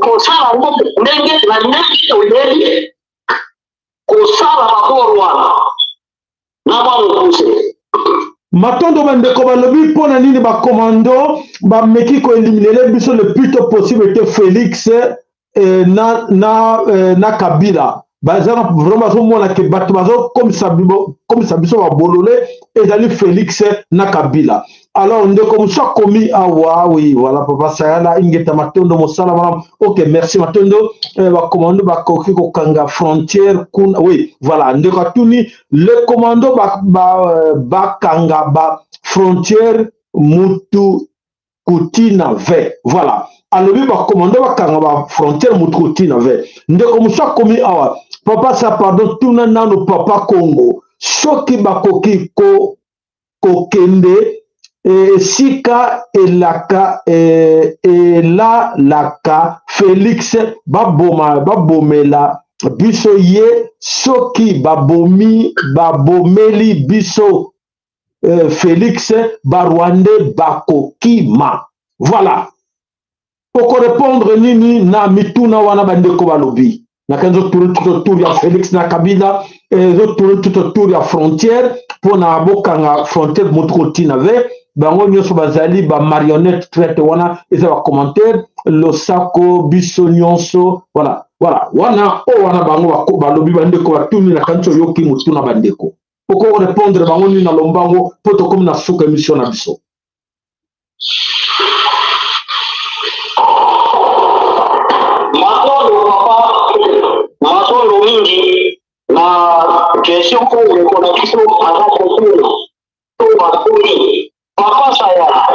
kosala yango ndenge na ndenge oyebi kosala babor wana na mwa mokuse. Matondo. Bandeko balobi mpo na nini bacommando bameki koéliminer biso le plus tôt possible te, Félix na Kabila? Baza vraiment bazomona ke bato bazokomisa biso babolole ezali Félix na Kabila. Alors ndeko mosu akomi awa. Oui, voilà, papa Sayala, ingeta, matondo, mosala malamu. Ok, merci, matondo. Bacommando bakoki kokanga frontière kuna? Oui, voilà, ndeko atuni le commando bakanga ba frontière mutu kutina ve. Voilà, alobi bacommando bakanga bafrontière mutu kutina ve. Ndeko mosu akomi awa: papa sa, pardon, tuna nanu papa Congo soki bakoki kokende esika elaka elalaka Félix, baboma, babomela biso ye. Soki babomi, babomeli biso Félix, Barwandais bakokima. Voilà, okorépondre nini na mituna wana bandeko balobi? Nakanzi otourne tout autour ya Félix na Kabila, ezotourne tout autour ya frontière, mpona bokanga frontière motu kotina ve. Bango nyonso bazali bamarionnette traître. Wana eza bacommentaire. Losako biso nyonso. Voilà, wana oyo wana bango balobi. Bandeko batuni, nakanisi oyoki motuna. Bandeko, okorépondre bango nini na lombango mpo tokomi na suka émission na biso? Matondo papa, matondo mingi na question oyo ndeko na biso aza kotuna to batuni. Papa Saya,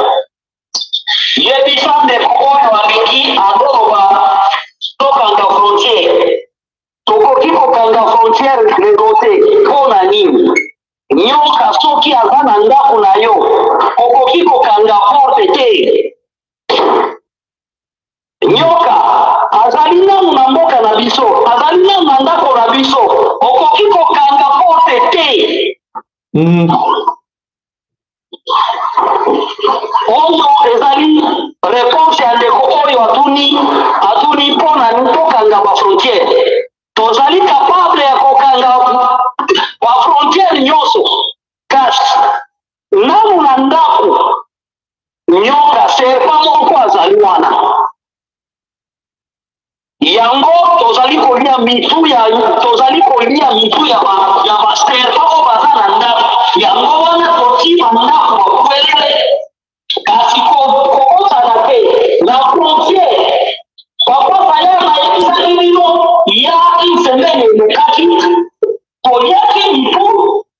yebisa ndeko oyo alingi azoloba tokanga frontière. Tokoki kokanga frontière lelo te. Mpo na nini? Nyoka soki aza na ndako na yo, okoki kokanga porte te. Nyoka azali nanu na mboka na biso, azali nanu na ndako na biso, okoki kokanga porte te. Oyo ezali réponse ya ndeko oyo atuni mpona tokanga bafrontière. Tozali capable ya kokanga bafrontière nyonso, kasi nanu na ndako nyoka, serpent moko azali wana. Yango tozali kolia mitu ya baserpent oyo baza na ndako. Yango wana totii bandako bakwele, kasi kokosana te na frontière. Papa Sayala ayebisaki bino ya une semaine elekaki, toliaki mitu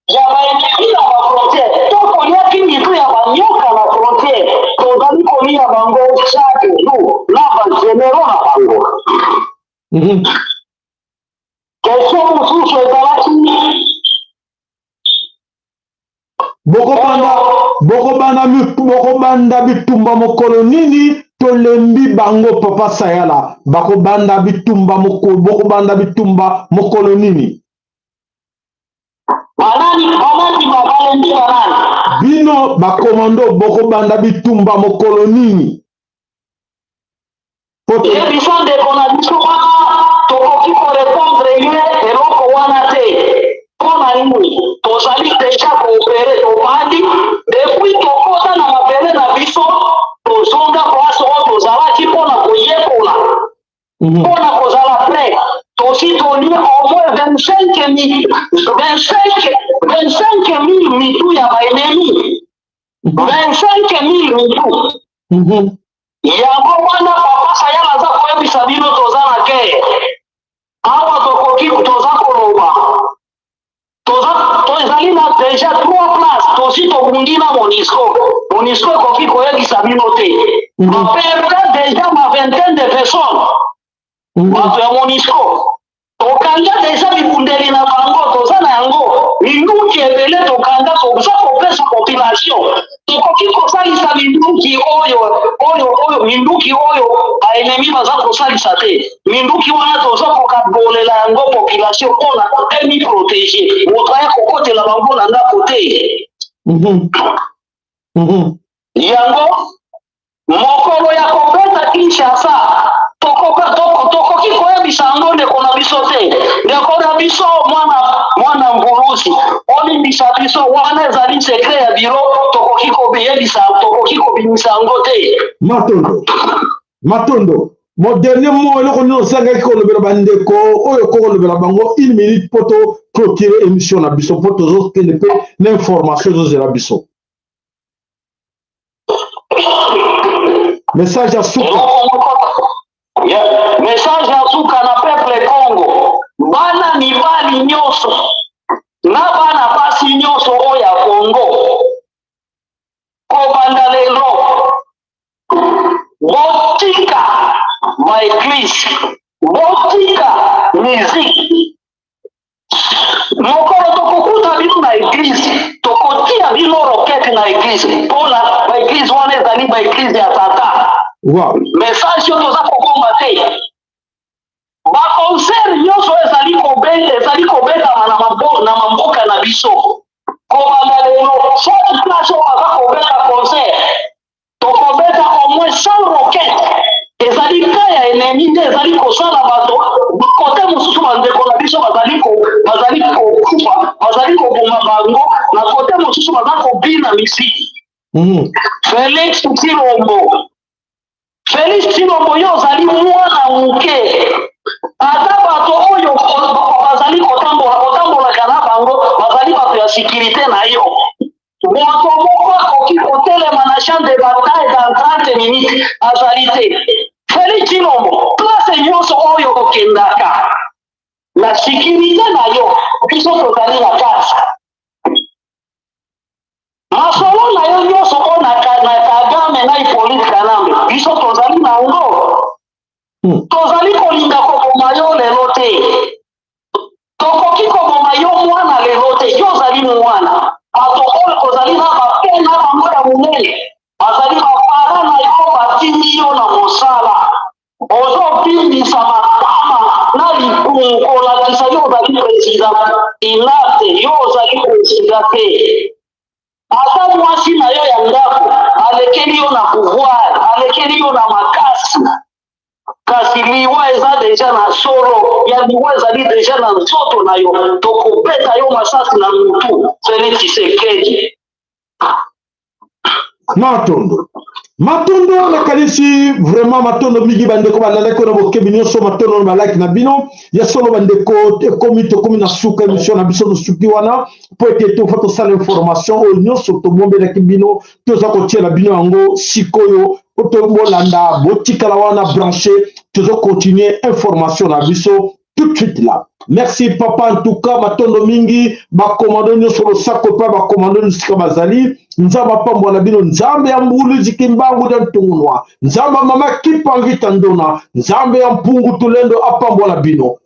ya baennemi na bafrontière to toliaki mitu ya banyoka na frontière. Tozali kolia bango chaque jour na bagénéraux na bango. Question mosusu ezalaki? Bokobanda bitumba mokolo nini? Tolembi bango. Papa Sayala, bakobanda bitumba mokolo, bokobanda bitumba mokolo nini? Banani? Banani balembi? Banani? Bino bacommando, bokobanda bitumba mokolo nini? Yebisa ndeko na biso wana, tokoki korépondre ye eloko wana te. Mpo na nini? Tozali déjà koopérer. Tobandi depuis tokota na mabele na biso, tozonga place oyo tozalaki mpona koyekola, mpona kozala prêt. Tosi tolie au moins 25 000 mitu ya baennemi, 25 000 mitu. Yango wana papa Sayala aza koyebisa bino, toza na guerre awa. Tokoki, toza koloba, tozali na déjà trois places. Tosi tobundi na MONUSCO. MONUSCO ekoki koyebisa bino te. Baperdre déjà ma vingtaine de personnes, bato ya MONUSCO. Tokanga déjà bibundeli na bango, toza na yango minduki ebele. Tokanga, toza kopesa population. Tokoki kosalisa minduki oyo minduki oyo baennemi baza kosalisa te. Minduki wana toza kokabolela yango population mpona emi protéger, moto aya kokotela bango na ndako te. Yango mokolo ya kobeta Kinshasa tokoki koyebisa yango ndeko na biso te. Ndeko na biso mwana mwana mvuluzi, olimbisa biso, wana ezali secret ya biro, tokoki koyebisa, tokoki kobimisa yango te. Matondo, matondo. Mon dernier mot, eloko nini osengaki kolobela bandeko oyo okoki kolobela bango une minute mpo to clôturer émission na biso, mpo tozokende mpe na information ezozela biso. Message ya suka. Message ya suka na peuple Congo, bana mibali nyonso na bana basi nyonso oyo ya Congo, kobanda lelo botika ba eglise, botika musique. Mokolo tokokuta bino na eglise, tokotia bino rokete na eglise, mpona ba eglise wana ezali ba eglise ya Satan. Wow. Message oyo toza kobomba te, ba concert nyonso ezali ezali kobetama na na mamboka na biso. Kobanda lelo, chaque place oyo baza kobeta concert, tokobeta au moins 100 roquettes. Ezali ka ya ennemi nde ezali kosala bato kote mosusu. Bandeko na biso bazali bazali kokufa, bazali koboma bango, na kote mosusu baza kobina misiki. Felix Tshilombo, Felix Tshilombo, yo ozali mwana moke. Ata bato oyo bazali kotambola, kotambolaka na bango, bazali bato ya sécurité na yo. Moto moko akoki kotelema na champ de bataille dans 30 minutes azali te. Felix Tshilombo, place nyonso oyo okendaka na sécurité na yo, biso tozali na kati. Masolo na yo nyonso oyo na Kagame na Hippolyte Kanambe, biso tozali na yango. Tozali kolinga koboma yo lelo te, tokoki koboma yo mwana lelo te. Yo ozali mwana. Bato oyo ozali na bape na bango ya monene bazali bapara na yo, batindi yo na mosala, ozobimbisa matama na libumu kolakisa yo ozali président. Inate, yo ozali président te. Ata mwasi na yo ya ndako alekeli yo na pouvoir, alekeli yo na makasi, kasi liwa eza déjà na solo ya liwa, ezali déjà na nzoto na yo. Tokobeta yo masasi na mutu, Felix Tshisekedi. Matondo, matondo. Nakanisi vraiment matondo mingi, bandeko balandaki na bokebi nyonso. Matondo na balaki na bino ya solo. Bandeko, ekomi tokomi na suka émission na biso. Tosuki wana mpo ete tofa tosala information oyo nyonso tobombelaki bino, toza kotiela bino yango sikoyo po tobolanda. Botikala wana branché, tozocontinue information na biso tout de suite là. Merci papa, en tout cas matondo mingi. Bakomando nyonso, losako mpe bakomando nyonso sika bazali, Nzambe apambola bino. Nzambe ya mbulu kimbangu ya ntungunwa, Nzambe ya mama Kipangita Ndona, Nzambe ya mpungu tulendo apambola bino.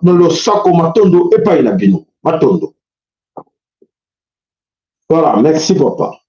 Losako, matondo epai na bino, matondo. Voilà, merci papa.